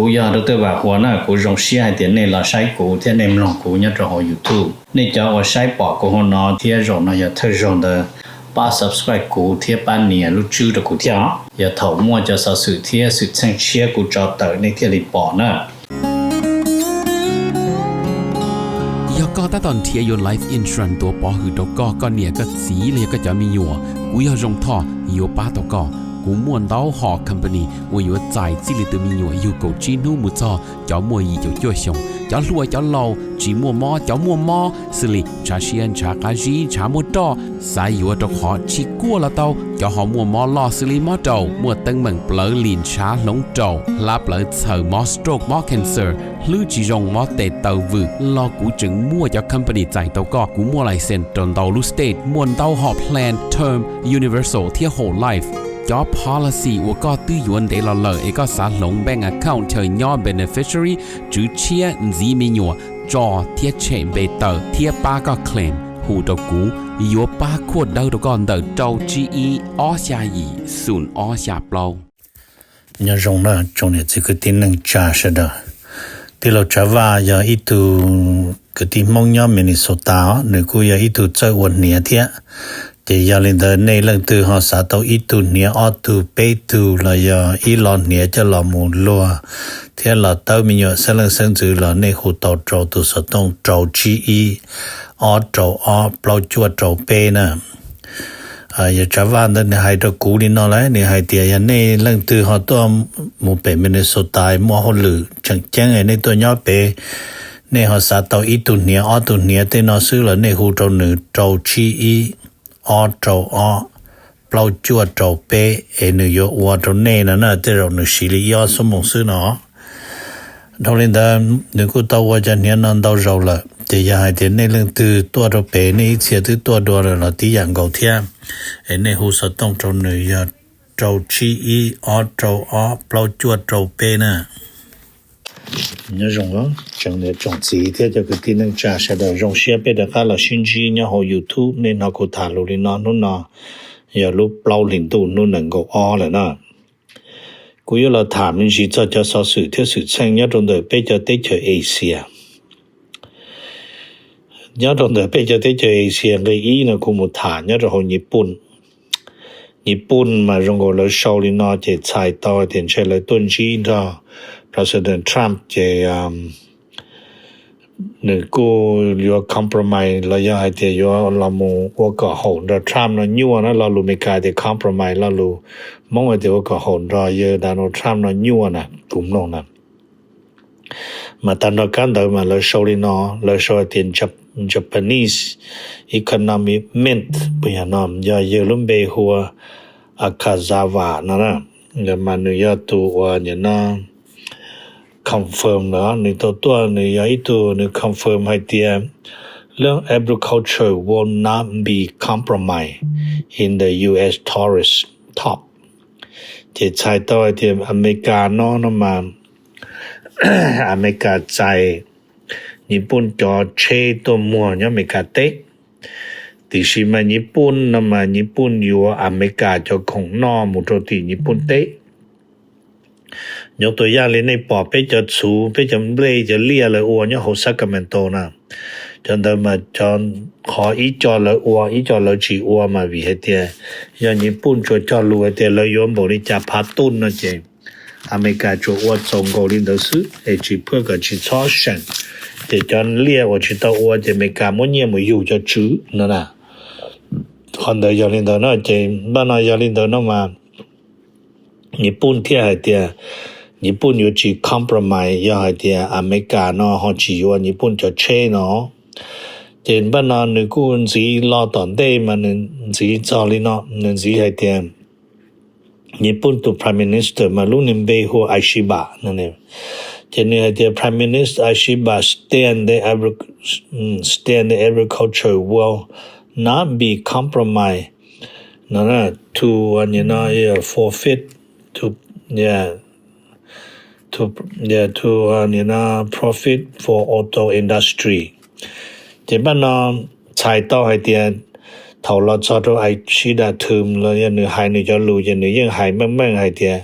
Kuv yog Dr. Vam Huas na, kuv zoo siab hais tias nej los saib kuv thiab nej mloog kuv nyob rau hauv YouTube. Nej cov uas saib pom kuv hauv no thiab zaum no yog thawj zaug ntawd, pab subscribe kuv thiab pab nias lub tswb rau kuv thiab os. Yog thaum muaj cov xov xwm thiab xwm txheej tshiab kuv tso tawm nej thiaj li pom na. Yog koj tab tom nrhiav yuav life insurance tuav pov hwm rau koj, koj niam koj txiv los yog koj cov me nyuam, kuv yog Zoo Thoj yuav pab tau koj. Kuv muaj ntau hom company uas yuav txais txij li tus me nyuam yug kaum tsib hnub mus txog cov muaj yim caum cuaj xyoos, cov hluas cov laus, tsis muaj mob cov muaj mob, xws li ntshav siab ntshav qab zib ntshav muaj roj, xav yuav rau qhov tsis kuaj los tau, cov ho muaj mob loj xws li mob raum, muaj teeb meem plawv lim ntshav hloov raum, hlab plawv txhaws, mob stroke mob cancer, hlwb tsis zoo mob tes taw vwm los kuv tseem muaj cov company txais tau koj. Kuv muaj license rau ntau lub state, muaj ntau hom plan term, universal thiab whole life. Cov policy uas koj twb yuav ntev los lawm es koj xav hloov bank account chaw nyob beneficiary, tswv tshiab, ntxiv me nyuam, tso thiab tshem npe tawm thiab pab koj claim, hu rau kuv, yuav pab khuaj dawb rau koj ntawm rau tsib ib ob xya yim xoom ob xya plaub. Nyob zoo na tsoom niam txiv kwv tij neej tsa sawv daws. Tij laug Tsav Vaj yog ib tug kwv tij Hmoob nyob Minnesota os, nws kuj yog ib tug txawj ua hniav thiab. Ces yog li ntawd nej leej twg ho xav tau ib tug hniav ob tug peb tug los yog ib lo hniav coj los mus luag thiab los tawb me nyuam xeeb leej xeeb ntxwv los nej hu tau rau tus xov tooj rau tsib ib ob rau ob plaub cuaj rau peb na. Yog Tsav Vaj ntawd nws hais rau kuv li no lawm, nws hais tias yog nej leej twg ho tuaj mus pem Minnesota muaj hauj lwm tseem ceeb nej tuaj nyob pem, nej ho xav tau ib tug hniav ob tug hniav tej no xwb los nej hu rau nws rau tsib ib ob rau ob plaub cuaj rau peb es nws yuav ua rau nej no na, tej zaum nws siv li ib ob xuab moos xwb no. Dhau li ntawd nws kuj tau ua cov hniav no ntau zaus lawm, ces yog hais tias nej leej twg tuaj rau pem nej ib txhia twb tuaj dua lawm los tib yam nkaus thiab, es nej hu xov tooj rau nws yog rau tsib ib ob rau ob plaub cuaj rau peb na. Nyob zoo tsoom niam tsoom txiv thiab cov kwv tij neej tsa sawv daws, zoo siab peb rov qab los sib ntsib nyob hauv YouTube. Nej hnov kuv tham lus li no hnub no yog lub plaub hlis ntuj hnub nees nkaum ob lawm na. Kuv yuav los tham me ntsis txog cov xov xwm thiab xwm txheej nyob rau ntawm peb cov teb chaws Asia. Nyob rau ntawm peb cov teb chaws Asia nqe ib no kuv mus tham nyob rau hauv Nyij Pooj. Nyij Pooj mas zoo nkaus lawv sau li no ces txhais tau tias ntshe lawv tuaj ntsib nrog President Trump ces nws kuj yuav compromise los yog hais tias yuav los mus ua kom haum nrog Trump no nyuaj na. Lo lus Amelikas tias compromise, lo lus Hmoob hais tias ua kom haum nrog yawg Donald Trump no nyuaj na, kuv mloog na. Mas tag nrho kab ntawv mas lawv sau li no, lawv sau hais tias Japanese economic myth, puas yog no, yog yawg lub npe hu ua Akazawa no na, mas nws yog tus uas nim no confirm lawm, nws tau tuaj nws yog ib tug nws confirm hais tias lub agriculture will not be compromised in the U S tariff talk. Ces txhais tau hais tias Amelikas no no mas Amelikas txais Nyij Pooj cov tsheb tuaj muag nyob Amelikas teb, tiam sis mas Nyij Pooj no mas Nyij Pooj yuav Amelikas cov khoom noj mus rau tim Nyij Pooj teb. Nyob tus yaj li nej pom peb cov txhuv, peb cov nplej, cov liaj lawv ua nyob hauv Sacramento na, cov ntawd mas cov qhov ib co lawv ua ib co lawv tsis ua mas vim hais tias yog Nyij Pooj tsuas cog lus hais tias lawv yuav npaum li cas phav tuj no ces Amelikas tsuas ua txaus nkaus li ntawd xwb es tsis phuaj kom tsis txhob seem. Ces cov liaj uas tsis tau ua ces Amelikas muab nyiaj mus yug cov tswv no na. Qhov ntawd yog li ntawd no ces npaj no yog li ntawd no mas Nyij Pooj thiaj hais tias Nyij Pooj yuav tsis compromise yog hais tias Amelikas no ho tsis yuav Nyij Pooj cov tsheb no. Ces npaj no nws kuj ntxiv los tom ntej mas nws ntxiv txog li no, nws ntxiv hais tias Nyij Pooj tus Prime Minister mas lub npe hu ua Ishiba no. Ces nws hais tias Prime Minister Ishiba stand the agriculture will not be compromised no to forfeit to to profit for auto industry. Ces npaj no txhais tau hais tias thaum los txog rau Ishida term los yog nws hais nws cov lus ces nws yeej hais meej meej hais tias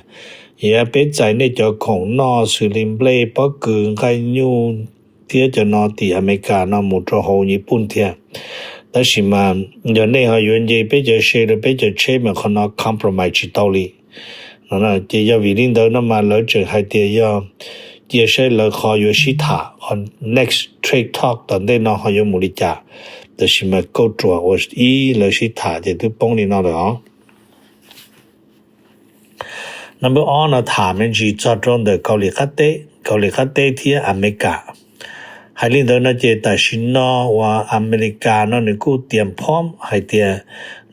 Yog peb txais nej cov khoom noj xws li nplej, pob kws, nqaij nyuj thiab cov no tim Amelikas no mus rau hauv Nyij Pooj thiab. Tab sis mas yog nej ho yuav nce peb cov se rau peb cov tsheb mas qhov no compromise tsis tau li. Ces yog vim li ntawd no mas lawv tseem hais tias yog cia saib lawv qhov yuav sib tham, qhov next trade talk tom ntej no ho yuav mus li cas. Tab sis mas kauj ruam uas ib lawv sib tham ces twb poob li no lawm os. Number ob no tham me ntsis txog rau ntawm Kaus Lim Qab Teb, Kaus Lim Qab Teb thiab Amelikas. Hais li ntawd no ces tam sim no uas Amelikas no nws kuj tias phom hais tias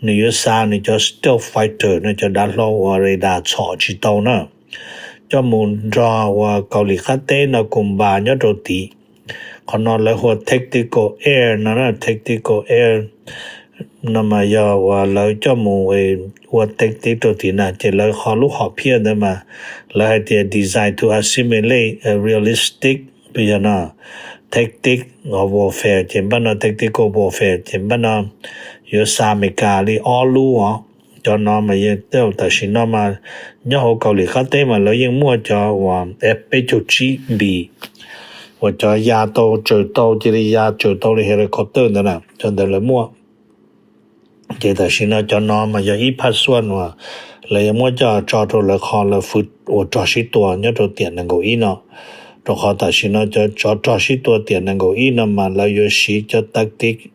nws yuav xa nws cov stealth fighter no cov dav hlau uas radar txhom tsis tau na, coj mus nrog uas Kaus Lim Qab Teb no koom npas nyob rau tid. Qhov no lawv hu ua tactical air no, tactical air no mas yog uas lawv coj mus ua tactic rau tid na, ces lawv qhov lub hom phiaj ntawd mas lawv hais tias design to assimilate a realistic, yog no tactic of warfare, ces npaj no tactical warfare ces npaj no yuav xa Amelikas li ob lub os. Cov no mas yeej tam sim no mas nyob hauv Kaus Lim Qab Teb mas lawv yeej muaj cov uas F peb caug tsib B uas cov ya tau tsaws tau cia li ya tsaws tau li helicopter ntawd na, cov ntawd lawv muaj. Ces tam sim no cov no mas yog ib phaj xuaj uas lawv yuav muab coj tso rau lawv qhov lawv fwv uas rog sib tua nyob rau tiam nees nkaum ib no. Rau qhov tam sim no cov tsov rog sib tua tiam nees nkaum ib no mas lawv yuav siv cov tactic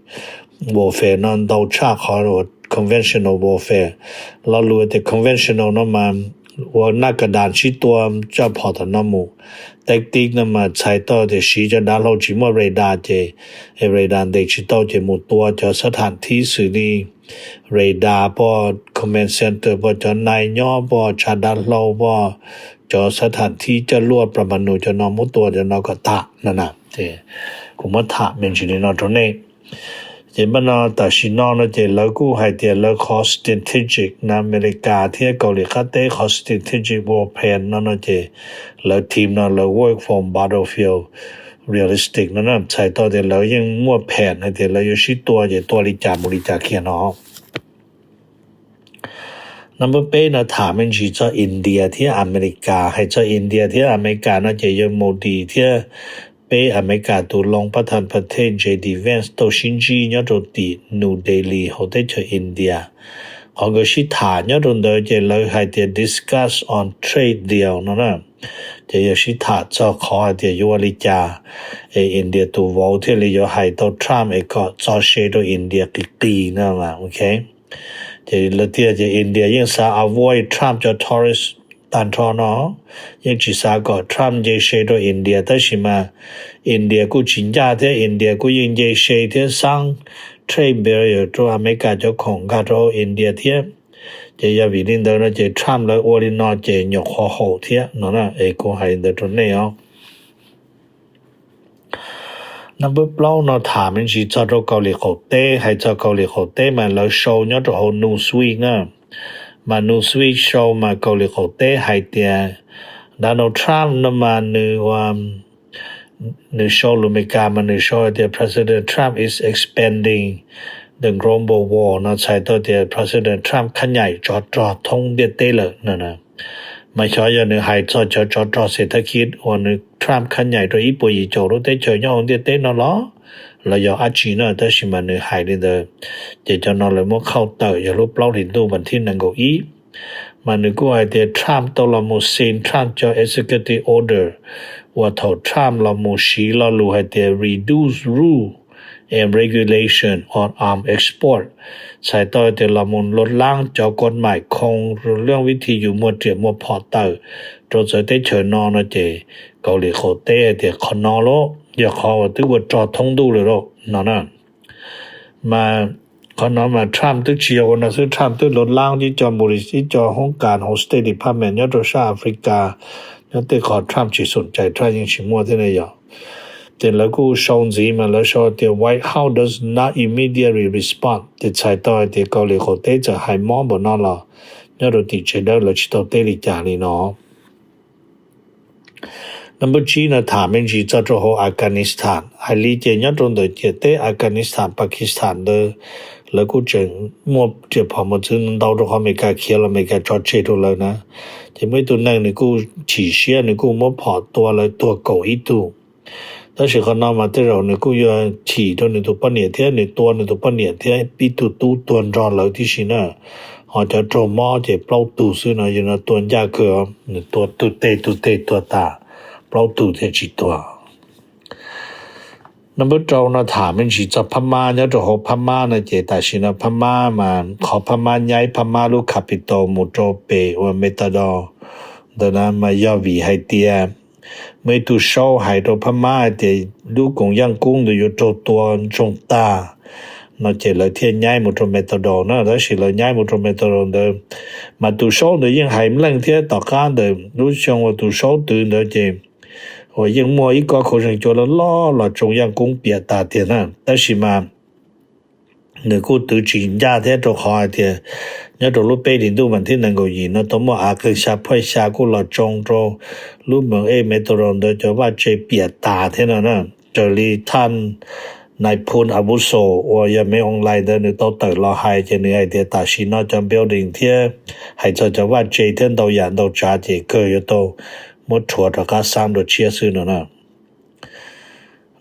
warfare no ntau tshaj qhov uas conventional warfare. Lo lus tias conventional no mas ua naj ka das sib tua coj phom tom no mus. Tactic no mas txhais tau tias siv cov dav hlau tsis muaj radar ces radar ntes tsis tau ces mus tua cov xab tham thib xws li radar poj command center poj cov nai nyob poj tshav dav hlau poj cov xab tham thib coj luaj plas ma nus cov no muab tua cov no kom tag no na. Kuv muab tham me ntsis li no rau nej. Ces npaj no tam sim no no ces lawv kuj hais tias lawv qhov strategic na, Amelikas thiab Kaus Lim Qab Teb qhov strategic war plan no no ces lawv team no lawv work from battlefield realistic no na, txhais tau tias lawv yeej muaj pham hais tias lawv yuav sib tua ces tua li cas mus li cas kiag no. Number peb no tham me ntsis txog India thiab Amelikas. Hais txog India thiab Amelikas no ces yawg Modi thiab peb Amelikas tus loos pab thas pab thej J D Vance tau sib ntsib nyob rau tim New Delhi hauv teb chaws India. Qhov nkawd sib tham nyob rau ntawd ces lawv hais tias discuss on trade deal no na. Ces yog sib tham txog qhov hais tias yuav ua li cas es India tus vauv thiaj li yuav hais tau Trump es kom txo se rau India qis qis no. Ces lawv tias ces India yeej xav avoid Trump cov tourist tag nrho no, yeej tsis xav kom Trump nce se rau India, tab sis mas India kuj tsis ncaj thiab India kuj yeej nce se thiab xab trade barrier rau Amelikas cov khoom nkag rau hauv India thiab. Ces yog vim li ntawd no ces Trump lawv ua li no ces nyuam qhuav haum thiab no na, es kuv hais li ntawd rau nej os. Number plaub no tham me ntsis txog rau Kaus Lim qaum teb. Hais txog Kaus Lim qaum teb mas lawv sau nyob rau hauv Newsweek na. Mas Newsweek sau mas Kaus Lim qaum teb hais tias Donald Trump no mas nws, nws sau lus Amelikas mas nws sau hais tias President Trump is expanding the global war no, txhais tau tias President Trump khab nyaim tsov rog thoob ntiaj teb lawm no. Mas xyov yog nws hais txog cov tsov rog xes thab khib uas nws Trump khab nyaim rau ib puas yim caum lub teb chaws nyob hauv ntiaj teb no los, los yog dab tsi na, tab sis mas nws hais li ntawd. Ces cov no lawv muab khauj tawm yog lub plaub hlis ntuj vas thib nees nkaum ib. Mas nws kuj hais tias Trump tau los mus sign Trump cov executive order uas thaum Trump los mus siv lo lus hais tias reduce rule and regulation on arm export, txhais tau tias los mus luag laab cov kod maim khoo lub vib thi yus muag riam muag phom tawm rau txawv teb chaws no no ces Kaus Lim qaum teb hais tias qhov no los yog qhov uas twb ua rog thoob ntuj lawm lauj no na. Mas qhov no mas Trump twb tsis yog ua no xwb, Trump twb luag laab ib co npu li ib co hoob kas hauv State Department nyob rau sab Africa, nyob tej qhov Trump tsis xoom cai Trump yeej tsis muaj thiab ne yog. Ces lawv kuj sau ntxiv mas lawv sau tias White House does not immediately respond, ces txhais tau hais tias Kaus Lim qaum teb txawm hais mob npaum no los nyob rau tim tsev dawb lawv tsis tau teb li cas li no. Number tsib no tham me ntsis txog rau hauv Afghanistan. Hais li ces nyob rau ntawm ciam teb Afghanistan, Pakistan ntawd lawv kuj tseem muaj riam phom mos txwv ntau rau qhov Amelikas khiav los Amelikas tso tseg rau lawv na. Ces muaj ib tug neeg nws kuj chim siab, nws kuj muab phom tua lawv tuag kaum ib tug. Tab sis qhov no mas tej zaum nws kuj yuav chim rau nws tus poj niam thiab, nws tua nws tus poj niam thiab ib tug tub tuag nrog lawv tib si na. Ho cov raug mob ces plaub tug xwb no, yog no tua ncaj kawg, nws tua tug teg tug teg tuag tas, plaub tug thiaj tsis tuag. Number rau no tham me ntsis txog Phab Mab. Nyob rau hauv Phab Mab no ces tam sim no Phab Mab mas qhov Phab Mab nyaib Phab Mab lub capital mus rau pem uas Metador ntawd na mas yog vim hais tias muaj ib tug saub hais rau Phab Mab hais tias lub koom yaj koob ntawd yuav raug tua ntsoog tag no ces lawv thiaj nyaib mus rau Metador na. Tab sis lawv nyaib mus rau Metador ntawd mas tus saub ntawd yeej hais mleej thiab tom qab ntawm lub xyoo uas tus saub twv ntawd ces uas yeej muaj ib kob khau zeeg cua loj loj los tsoo yaj koob piam tas tiag na. Tab sis mas nws kuj twv tsis ncaj thiab, rau qhov hais tias nyob rau lub peb hlis ntuj vas thib nees nkaum yim no tau muaj av qeeg xya phuaj xya kuj los tsoo rau lub moos ej Metador ntawd cov vaj tse piam tas thiab no na. Raws li thaj nais phoo abuso uas yog me online ntawd nws tau tawm los hais ces nws hais tias tam sim no cov building thiab hais txog cov vaj tse thiab ntau yam ntau tsav ces kawg yuav tau muab rhuav rov qab xab dua tshiab xwb no na.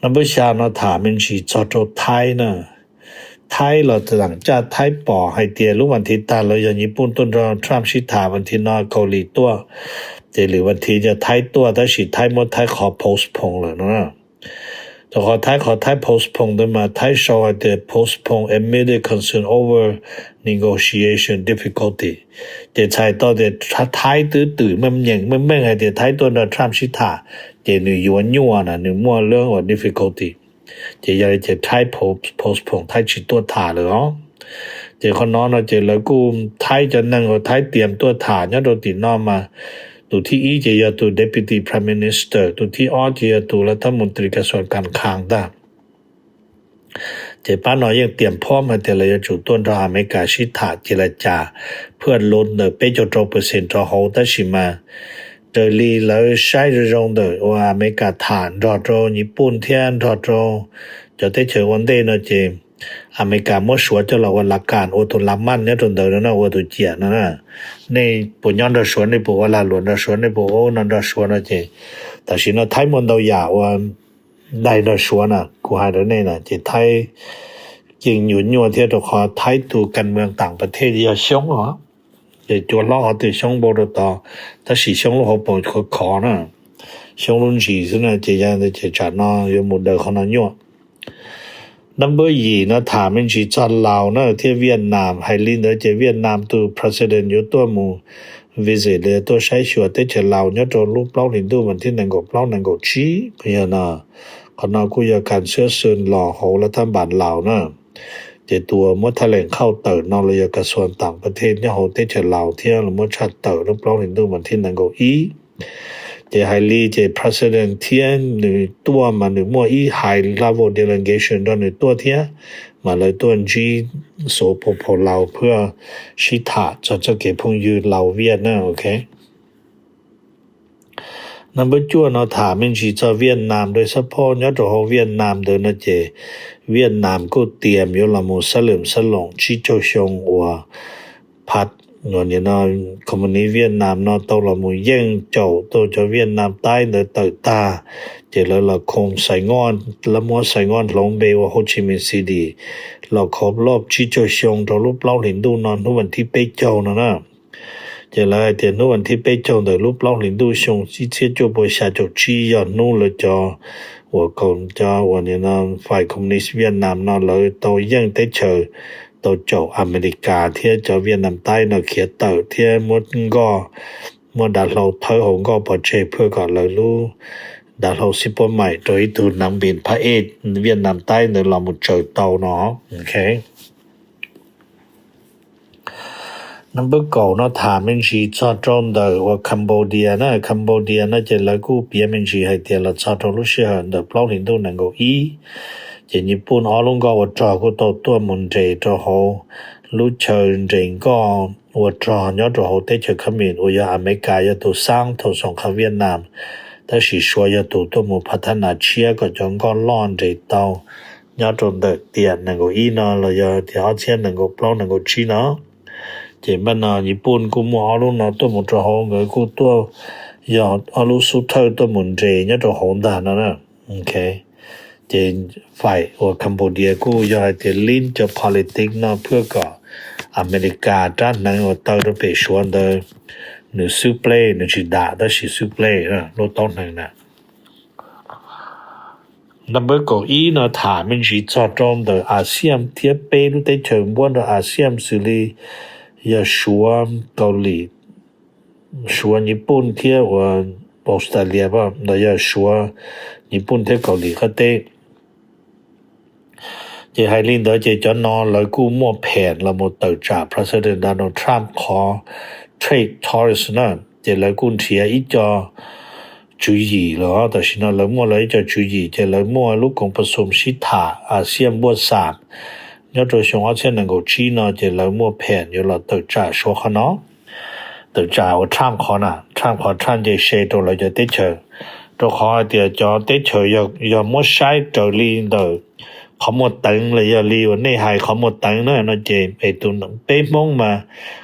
Number xya no tham me ntsis txog rau Thaib na. Thaib los tam caj Thaib pom hais tias lub vas thiv tag lawm yog Nyij Pooj tuaj nrog Trump sib tham, vas thiv no Kaus Lim tuaj, ces lwm vas thiv yog Thaib tuaj, tab sis Thaib muab Thaib qhov postpone lawm no na. Rau qhov Thaib qhov Thaib postpone ntawd mas Thaib sau hais tias postpone amid concern over negotiation difficulty. Ces txhais tau tias Thaib twb twm meej nyeem meej meej hais tias Thaib tuaj nrog Trump sib tham, ces nws yuav nyuaj na, nws muaj lub uas difficulty. Ces yog li ces Thaib postpone, Thaib tsis tuaj tham lawm os. Ces qhov no no ces lawv kuj Thaib cov neeg uas Thaib tias tuaj tham nyob rau tim no mas tus thib ib ces yog tus Deputy Prime Minister, tus thib ob ces yog tus lav thab mus tris kas xuas kas khas ntag. Ces pab no yeej tias phob hais tias lawv yuav tsum tuaj nrog Amelikas sib tham cia li cas phwj lus ntawm peb caug rau percent rau hauv, tab sis mas raws li lawv saib zoo zoo ntawm uas Amelikas tham nrog rau Nyij Pooj thiab nrog rau cov teb chaws ua ntej no ces Amelikas muab Suav coj los ua lav kas, ua tus lav maj nyob rau ntawd no na, ua tus ciam no na. Nej puas nyob nrog Suav, nej puas ua lag luam nrog Suav, nej puas ua no nrog Suav no ces tam sim no Thaib muaj ntau yam uas daig nrog Suav na, kuv hais rau nej na, ces Thaib yeej yuav nyuaj thiab rau qhov Thaib tus kas mees tam pas thej yog Xyoob os. Ces cua hlob qhov twg Xyoob npau rau tod, tab sis Xyoob lub hauv paus khov khov na, Xyoob lub ntsis xwb na, ces yog ntawd ces tsam no yuav mus daws qhov no nyuaj. Number yim no tham me ntsis txog Laus na thiab Vietnam. Hais li ntawd ces Vietnam tus president yuav tuaj mus visit los yog tuaj saib xyuas teb chaws Laus nyob rau lub plaub hlis ntuj vas thib nees nkaum plaub nees nkaum tsib. Yog no, qhov no kuj yog kas xwb xwb los hauv lav thab npas Laus na. Ces tus uas muab thaj leem khauj tawm no los yog kas xuas tam pas thej nyob hauv teb chaws Laus thiab los muab tshaj tawm lub plaub hlis ntuj vas thib nees nkaum ib. Ces hais li ces president thiab nws tuaj mas nws muaj ib high level delegation nrog nws tuaj thiab, mas lawv tuaj ntsib xuv pos phos Laus phwj sib tham txog txoj kev phooj ywg Laus Viaj na, ok. Number cuaj no tham me ntsis txog Vietnam rau xab phoj. Nyob rau hauv Vietnam ntawd no ces Vietnam kuj tias yuav los mus xab lwm xab loos tsib caug xyoo uas phav no, Communist Vietnam no tau los mus yeej caum tau cov Vietnam Taib ntawd tawm tag, ces lawv los khoo Sài Gòn, lawv muab Sài Gòn hloov npe ua Hồ Chí Minh City, los khov loj tsib caug xyoo rau lub plaub hlis ntuj no hnub vas thib peb caug no na. Ces lawv hais tias hnub vas thib peb caug ntawm lub plaub hlis ntuj xyoo ib txhiab cuaj pua xya caum tsib yog hnub lawv cov uas kaum cov uas fai Communist Vietnam no lawv tau yeej teb chaws, tau caum Amelikas thiab cov Vietnam Taib no khiav tawm thiab muab nkoj, muab dav hlau thawb hauv nkoj pov tseg phwj kom lawv lub dav hlau xib puab maim rau ib tug nab npis phab ej Vietnam Taib ntawd los mus tsaws tau no. Number kaum no tham me ntsis txog rau ntawm uas Cambodia na. Cambodia no ces lawv kuj piav me ntsis hais tias los txog rau lub sij hawm ntawm plaub hlis ntuj nees nkaum ib, ces Nyij Pooj ob lub nkoj ua rog kuj tau tuaj mus nres rau hauv lub chaw nres nkoj ua rog nyob rau hauv teb chaws Khab Mim uas yog Amelikas yog tus xab thaum xoom qha Vietnam, tab sis Suav yog tus tuaj mus phav thab nas tshiab kom cov nkoj loj nres tau nyob rau ntawm tiam nees nkaum ib no los yog tias ob txhiab nees nkaum plaub nees nkaum tsib no. Ces npaj no Nyij Pooj kuj muaj ob lub no tuaj mus rau hauv, nkawd kuj tuaj yog ob lub xub thawj tuaj mus nres nyob rau hauv ntag no na. Ces faim uas Cambodia kuj yog hais tias lib cov politics no phwj kom Amelikas rab hneev uas taw rau pem Suav ntawd nws xwb pleb, nws tsis dam tab sis xwb pleb lub taub hneev na. Number kaum ib no tham me ntsis txog rau ntawm ASEAN thiab peb lub teb chaws npuab rau ASEAN xws li yog Suav, Kaus Lim, Suav, Nyij Pooj thiab uas Australia los yog Suav, Nyij Pooj thiab Kaus Lim qab teb. Ces hais li ntawd ces cov no lawv kuj muaj phem los mus tawm tsam President Donald Trump qhov trade tariffs na. Ces lawv kuj nrhiav ib co tswv yim los tam sim no lawv muaj lawv ib co tswv yim ces lawv muaj lub koom pas xum sib tham ASEAN npuaj xam nyob rau xyoo ob txhiab nees nkaum tsib no ces lawv muaj phem yuav los tawm tsam Suav qhov no. Tawm tsam uas Trump qhov na, Trump qhov Trump nce se rau lawv cov teb chaws, rau qhov hais tias cov teb chaws yog muab saib raws li ntawm qhov muaj teev los yog li uas nej hais qhov muaj teev na no ces es tus peb Hmoob mas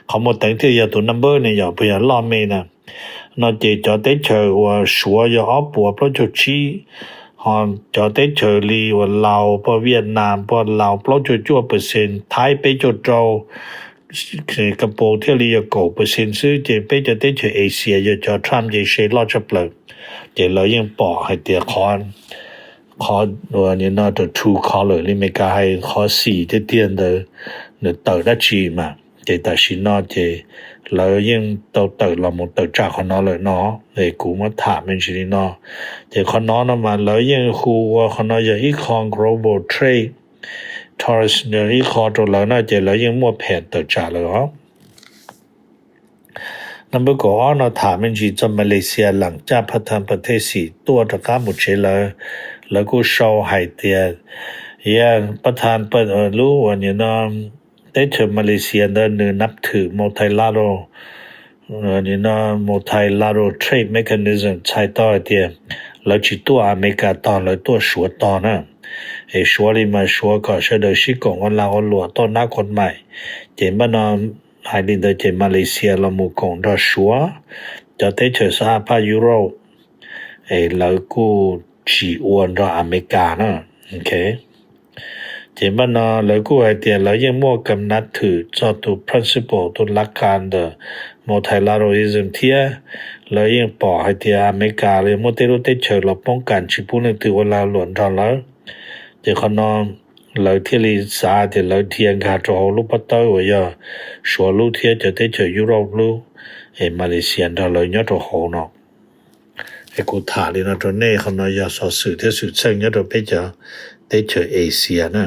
qhov muaj teev thiaj yog tus number ne yom, puas yog loj me na. No ces cov teb chaws uas Suav yog ob puas plaub caug tsib, ho cov teb chaws li uas Laus pog, Vietnam pog, Laus plaub caug cuaj percent, Thaib peb caug rau, Kapaus thiaj li yog kaum percent xwb. Ces peb cov teb chaws Asia yog cov Trump nce se loj tshaj plaws. Ces lawv yeej pom hais tias qhov, qhov uas nim no the true color li Meskas hais qhov xim tiag tiag ntawd nws tawm dab tsi mas. Ces tam sim no ces lawv yeej tau tawm los mus tawm tsam qhov no lawm no. Es kuv muab tham me ntsis li no. Ces qhov no no mas lawv yeej hu ua qhov no yog ib qho global trade tariffs, ib qho rau lawv na, ces lawv yeej muaj phem tawm tsam lawm os. Number kaum ob no tham me ntsis txog Malaysia leem caj Pathan Pathet xim tuaj rov qab mus tsev lawv. Lawv kuj sau hais tias, ya, Pathan, lub uas nim no teb chaws Malaysia ntawd nws nab thwm multilateral, nim no multilateral trade mechanism txhais tau hais tias lawv tsis tuaj Amelikas tog, lawv tuaj Suav tog na. Es Suav li mas Suav kom sawv daws sib koom ua lag ua luam tuaj nab koj maim. Ces npaj no hais li ntawd ces Malaysia los mus koom nrog Suav, cov teb chaws Sahab Europe, es lawv kuj tsis ua nrog Amelikas na. Ces npaj no lawv kuj hais tias lawv yeej muaj kam nab thwm txog tus principle, tus laj kas ntawm multilateralism thiab. Lawv yeej pom hais tias Amelikas los yog muaj tej lub teb chaws los poob kas tsis pub leej twg ua lag luam nrog lawv. Ces qhov no lawv thiaj li xav tias lawv dhia nkag rau hauv lub pob tawb uas yog Suav lub thiab cov teb chaws Europe lub, es Malaysia nrog lawv nyob rau hauv no. Es kuv tham li no rau nej, qhov no yog xov xwm thiab xwm txheej nyob rau peb cov teb chaws Asia na.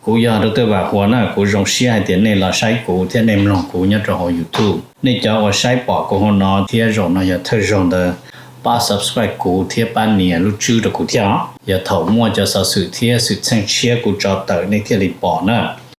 Kuv yog Dr. Vam Huas na, kuv zoo siab hais tias nej los saib kuv thiab nej mloog kuv nyob rau hauv YouTube. Nej cov uas saib pom kuv hauv no thiab zaum no yog thawj zaug ntawd, pab subscribe kuv thiab pab nias lub tswb rau kuv thiab os. Yog thaum muaj cov xov xwm thiab xwm txheej tshiab kuv tso tawm nej thiaj li pom na.